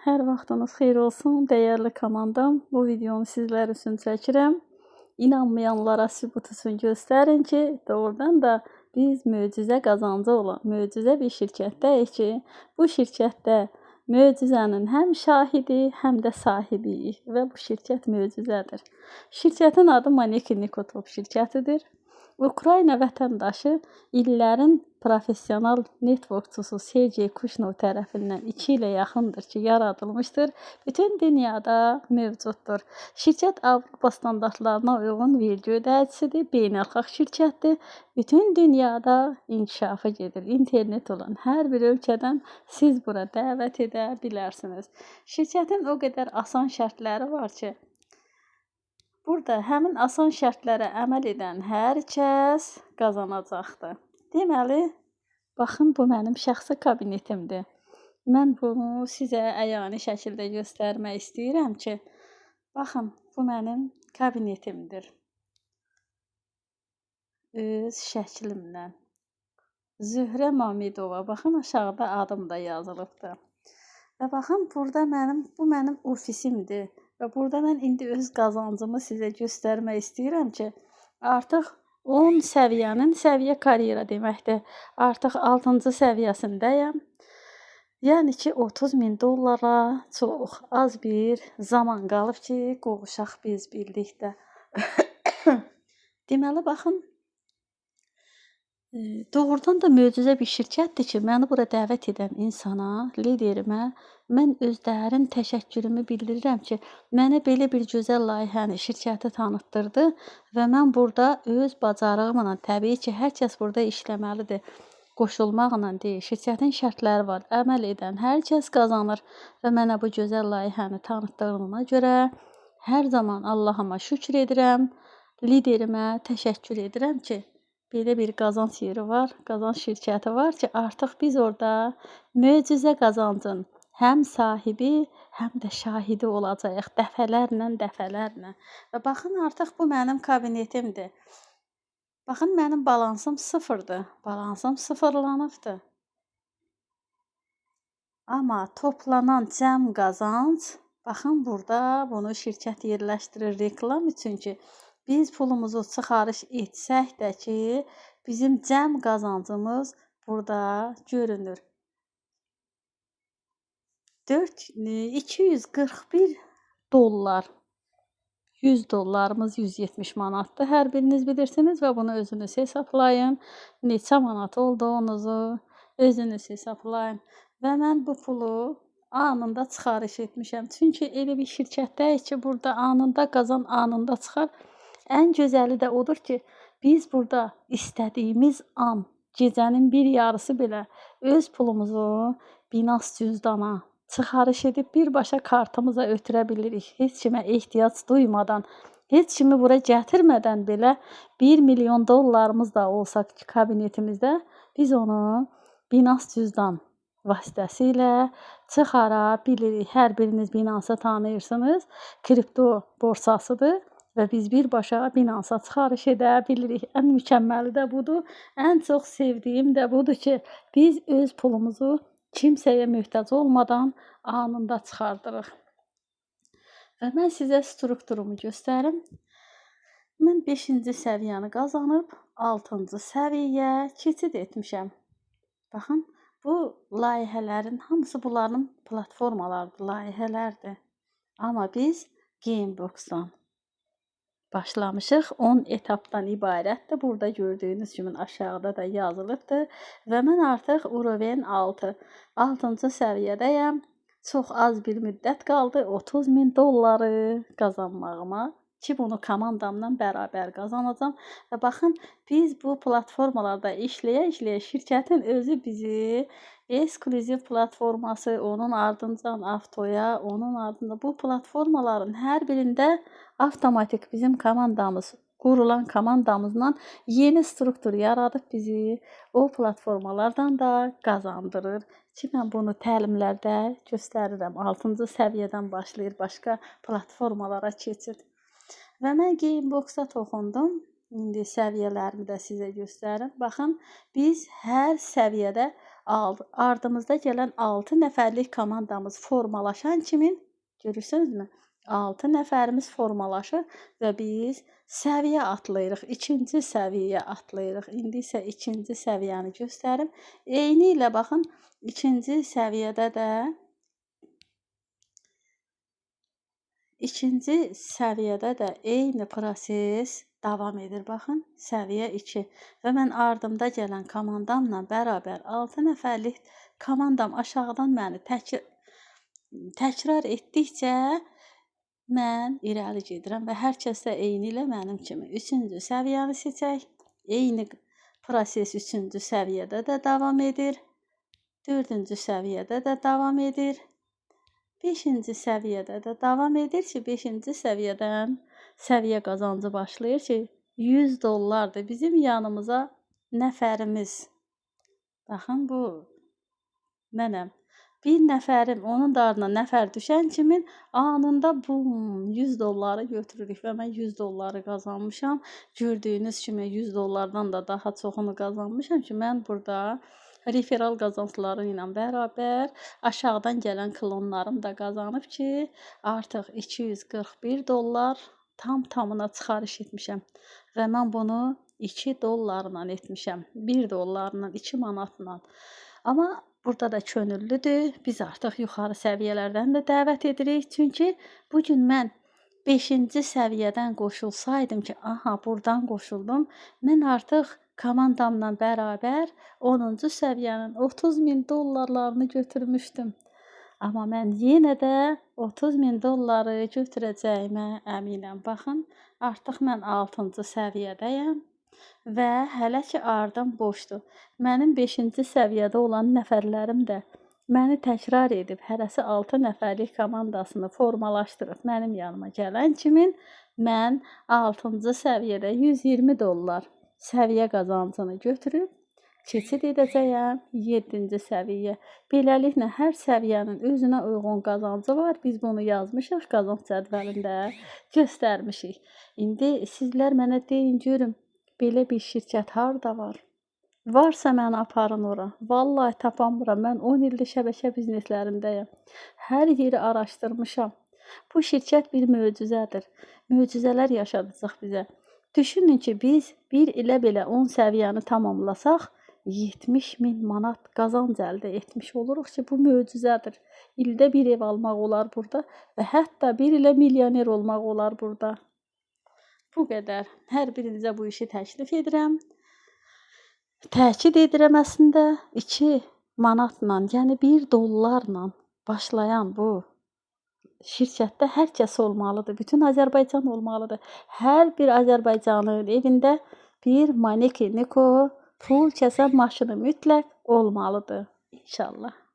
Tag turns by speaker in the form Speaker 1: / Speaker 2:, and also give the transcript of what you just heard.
Speaker 1: Hər vaxtınız xeyir olsun, dəyərli komandam. Bu videonu sizlər üçün çəkirəm. İnanmayanlara sübut üçün göstərin ki, doğrudan da biz möcüzə qazancı olan möcüzə bir şirkətdəyik ki, bu şirkətdə möcüzənin həm şahidi, həm də sahibiyik və bu şirkət möcüzədir. Şirkətin adı Maneki Nikotop şirkətidir. Ukrayna vətəndaşı illərin professional networkçusu Sergey Kuşnov tərəfindən 2 ilə yaxındır ki, yaradılmışdır. Bütün dünyada mövcuddur. Şirkət Avropa standartlarına uyğun vergi ödəyicisidir, beynəlxalq şirkətdir. Bütün dünyada inkişafa gedir. İnternet olan hər bir ölkədən siz bura dəvət edə bilərsiniz. Şirkətin o qədər asan şərtləri var ki, burada həmin asan şərtlərə əməl edən hər kəs qazanacaqdır. Deməli, baxın, bu mənim şəxsi kabinetimdir. Mən bunu sizə əyani şəkildə göstərmək istəyirəm ki, baxın, bu mənim kabinetimdir. Öz şəklimlə. Zöhrə Mamedova. Baxın, aşağıda adım da yazılıbdır. Və baxın, burada bu mənim ofisimdir. Və burada mən indi öz qazancımı sizə göstərmək istəyirəm ki, artıq 10 səviyyənin səviyyə karyera deməkdir. Artıq 6-cı səviyyəsindəyəm. Yəni ki, 30 min dollara çox az bir zaman qalıb ki, qovuşaq biz birlikdə. Deməli, baxın, doğrudan da möcüzə bir şirkətdir ki, məni bura dəvət edən insana, liderimə mən öz dərin təşəkkürümü bildirirəm ki, mənə belə bir gözəl layihəni, şirkəti tanıtdırdı və mən burada öz bacarığımla, təbii ki, hər kəs burada işləməlidir, qoşulmaqla deyil, şirkətin şərtləri var, əməl edən hər kəs qazanır və mənə bu gözəl layihəni tanıtdığına görə hər zaman Allahıma şükür edirəm, liderimə təşəkkür edirəm ki, belə bir qazanc yeri var, qazanc şirkəti var ki, artıq biz orada möcüzə qazancın həm sahibi, həm də şahidi olacağıq dəfələrlə, dəfələrlə. Və baxın, artıq bu mənim kabinetimdir. Baxın, mənim balansım sıfırdır. Balansım sıfırlanıbdır. Amma toplanan cəm qazanc, baxın, burada bunu şirkət yerləşdirir reklam üçün ki, biz pulumuzu çıxarış etsək də ki, bizim cəm qazancımız burada görünür. 241 dollar. 100 dollarımız 170 manatdır. Hər biriniz bilirsiniz və bunu özünüz hesablayın. Neçə manat olduğunuzu özünüz hesablayın. Və mən bu pulu anında çıxarış etmişəm. Çünki elə bir şirkətdəyik ki, burada anında qazan, anında çıxar. Ən gözəli də odur ki, biz burada istədiyimiz an, gecənin bir yarısı belə öz pulumuzu Binance cüzdana çıxarış edib birbaşa kartımıza ötürə bilirik. Heç kimə ehtiyac duymadan, heç kimi bura gətirmədən belə 1 milyon dollarımız da olsa kabinetimizdə, biz onu Binance cüzdan vasitəsilə çıxara bilirik. Hər biriniz Binance-ı tanıyırsınız. Kripto borsasıdır. Və biz birbaşa Binance-a çıxarış edə bilirik. Ən mükəmməli də budur. Ən çox sevdiyim də budur ki, biz öz pulumuzu kimsəyə möhtac olmadan anında çıxardırıq. Və mən sizə strukturumu göstərim. Mən 5-ci səviyyəni qazanıb 6-cı səviyyəyə keçid etmişəm. Baxın, bu layihələrin hamısı bunların platformalardır, layihələrdir. Amma biz Gamebox-dan başlamışıq. 10 etapdan ibarətdir. Burada gördüyünüz kimi aşağıda da yazılıbdır. Və mən artıq Uroven 6, 6-cı səviyyədəyəm. Çox az bir müddət qaldı 30 min dolları qazanmağıma ki, bunu komandamla bərabər qazanacağam. Və baxın, biz bu platformalarda işləyə-işləyə şirkətin özü bizi ekskluziv platforması, onun ardınca avtoya, onun ardınca bu platformaların hər birində avtomatik bizim komandamız, qurulan komandamızla yeni struktur yaradıb bizi o platformalardan da qazandırır. Ki, mən bunu təlimlərdə göstərirəm. 6-cı səviyyədən başlayır, başqa platformalara keçir. Və mən Gamebox-a toxundum. İndi səviyyələrimi də sizə göstərim. Baxın, biz hər səviyyədə Ardımızda gələn 6 nəfərlik komandamız formalaşan kimi, görürsünüzmü? 6 nəfərimiz formalaşır və biz səviyyə atlayırıq. İkinci səviyyəyə atlayırıq. İndi isə ikinci səviyyəni göstərim. Eyni ilə baxın, ikinci səviyyədə də eyni proses davam edir. Baxın, səviyyə 2 və mən ardımda gələn komandamla bərabər 6 nəfərlik komandam aşağıdan məni təkrar etdikcə mən irəli gedirəm və hər kəs də eyni ilə mənim kimi. Üçüncü səviyyəni seçək. Eyni proses üçüncü səviyyədə də davam edir. Dördüncü səviyyədə də davam edir. Beşinci səviyyədə də davam edir ki, beşinci səviyyədən səviyyə qazancı başlayır ki, 100 dollardır bizim yanımıza nəfərimiz. Baxın, bu mənəm. Bir nəfərim, onun da ardına nəfər düşən kimin anında bum 100 dolları götürürük və mən 100 dolları qazanmışam. Gördüyünüz kimi 100 dollardan da daha çoxunu qazanmışam ki, mən burada referal qazancları ilə bərabər aşağıdan gələn klonlarım da qazanıb ki, artıq 241 dollar tam tamına çıxarış etmişəm və mən bunu 2 dollarla etmişəm. 1 dollarla, 2 manatla. Amma burada da könüllüdür. Biz artıq yuxarı səviyyələrdən də dəvət edirik. Çünki bu gün mən 5-ci səviyyədən qoşulsaydım ki, aha, buradan qoşuldum, mən artıq komandamla bərabər 10-cu səviyyənin 30 min dollarlarını götürmüşdüm. Amma mən yenə də 30 min dolları götürəcəyimə əminəm. Baxın, artıq mən 6-cı səviyyədəyəm və hələ ki ardım boşdur. Mənim 5-ci səviyyədə olan nəfərlərim də məni təkrar edib, hərəsi 6 nəfərlik komandasını formalaşdırıb mənim yanıma gələn kimin mən 6-cı səviyyədə 120 dollar səviyyə qazancını götürüb keçid edəcəyəm 7-ci səviyyə. Beləliklə, hər səviyyənin özünə uyğun qazancı var. Biz bunu yazmışıq, qazanc cədvəlində göstərmişik. İndi sizlər mənə deyin görüm, belə bir şirkət harda var? Varsa məni aparın ora. Vallahi tapamıram. Mən 10 ildir şəbəkə bizneslərindəyəm. Hər yeri araşdırmışam. Bu şirkət bir möcüzədir. Möcüzələr yaşadacaq bizə. Düşünün ki, biz bir ilə belə 10 səviyyəni tamamlasaq, 70 min manat qazanc əldə etmiş oluruq ki, bu möcüzədir. İldə bir ev almaq olar burada və hətta bir ilə milyoner olmaq olar burada. Bu qədər. Hər birinizə bu işi təklif edirəm. Təkid edirəm əslində 2 manatla, yəni 1 dollarla başlayan bu şirkətdə hər kəs olmalıdır. Bütün Azərbaycan olmalıdır. Hər bir Azərbaycanın evində bir Maneki Neko pul kəsən maşını mütləq olmalıdır. İnşallah.